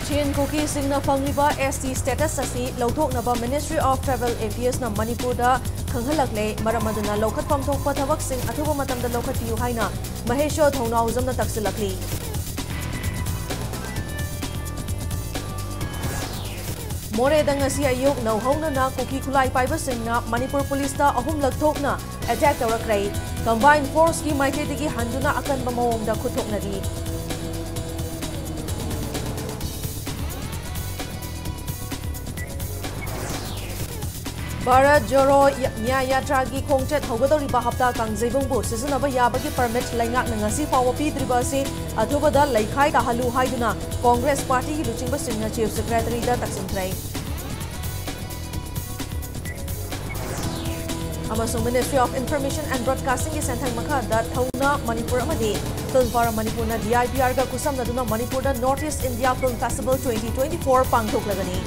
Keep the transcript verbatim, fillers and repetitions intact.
ꯆꯤꯟ ꯀꯨꯀꯤꯁꯤꯡꯅ ꯐꯪꯂꯤꯕ S T status ꯑꯁꯤ ꯂꯧꯊꯣꯛꯅꯕ Ministry of Tribal Affairsꯅ ꯃꯅꯤꯄꯨꯔꯗ ꯈꯪꯍꯜꯂꯛꯂꯦ꯫ ꯃꯔꯝ ꯑꯗꯨꯅ ꯂꯧꯈꯠꯐꯝ ꯊꯣꯛꯄ ꯊꯕꯛꯁꯤꯡ ꯑꯊꯨꯕ ꯃꯇꯝꯗ ꯂꯧꯈꯠꯄꯤꯌꯨ ꯍꯥꯏꯅ ꯃꯍꯦꯁꯣꯔ ꯊꯧꯅꯥꯎꯖꯝꯅ ꯇꯛꯁꯤꯜꯂꯛꯂꯤ꯫ ꯃꯣꯔꯦꯗ ꯉꯁꯤ ꯑꯌꯨꯛ ꯅꯧꯍꯧꯅꯅ ꯀꯨꯀꯤ ꯈꯨꯠꯂꯥꯏ ꯄꯥꯏꯕꯁꯤꯡꯅ ꯃꯅꯤꯄꯨꯔ ꯄꯨꯂꯤꯁꯇ ꯑꯍꯨꯝꯂꯛ ꯊꯣꯛꯅ attack ꯇꯧꯔꯛꯈ꯭ꯔꯦ꯫ Combined forceꯀꯤ ꯃꯥꯏꯀꯩꯗꯒꯤ ꯍꯟꯗꯨꯅ ꯑꯀꯟꯕ ꯃꯑꯣꯡꯗ ꯈꯨꯠꯊꯣꯛꯅꯔꯤ꯫ ꯚꯥꯔꯠ ꯖꯣꯔꯣ ꯌ-, ꯅ꯭ꯌꯥꯌ ꯌꯥꯇ꯭ꯔꯥꯒꯤ ꯈꯣꯡꯆꯠ ꯍꯧꯒꯗꯧꯔꯤꯕ ꯍꯞꯇꯥ ꯀꯥꯡꯖꯩꯕꯨꯡꯕꯨ ꯁꯤꯖꯤꯟꯅꯕ ꯌꯥꯕꯒꯤ permit ꯂꯩꯉꯥꯛꯅ ꯉꯁꯤ ꯐꯥꯎꯕ ꯄꯤꯗ꯭ꯔꯤꯕ ꯑꯁꯤ ꯑꯊꯨꯕꯗ ꯂꯩꯈꯥꯏ ꯇꯥꯍꯜꯂꯨ ꯍꯥꯏꯗꯨꯅ Congress partyꯒꯤ ꯂꯨꯆꯤꯡꯕꯁꯤꯡꯅ Chief Secretaryꯗ ꯇꯛꯁꯤꯟꯈ꯭ꯔꯦ꯫ ꯑꯃꯁꯨꯡ Ministry of Information and Broadcastingꯒꯤ ꯁꯦꯟꯊꯪ ꯃꯈꯥꯗ ꯊꯧꯅ ꯃꯅꯤꯄꯨꯔ ꯑꯃꯗꯤ Film for Manipurꯅ D I P Rꯒ ꯈꯨꯠꯁꯝꯅꯗꯨꯅ ꯃꯅꯤꯄꯨꯔꯗ North East India Film Festival twenty twenty-four ꯄꯥꯡꯊꯣꯛꯂꯒꯅꯤ꯫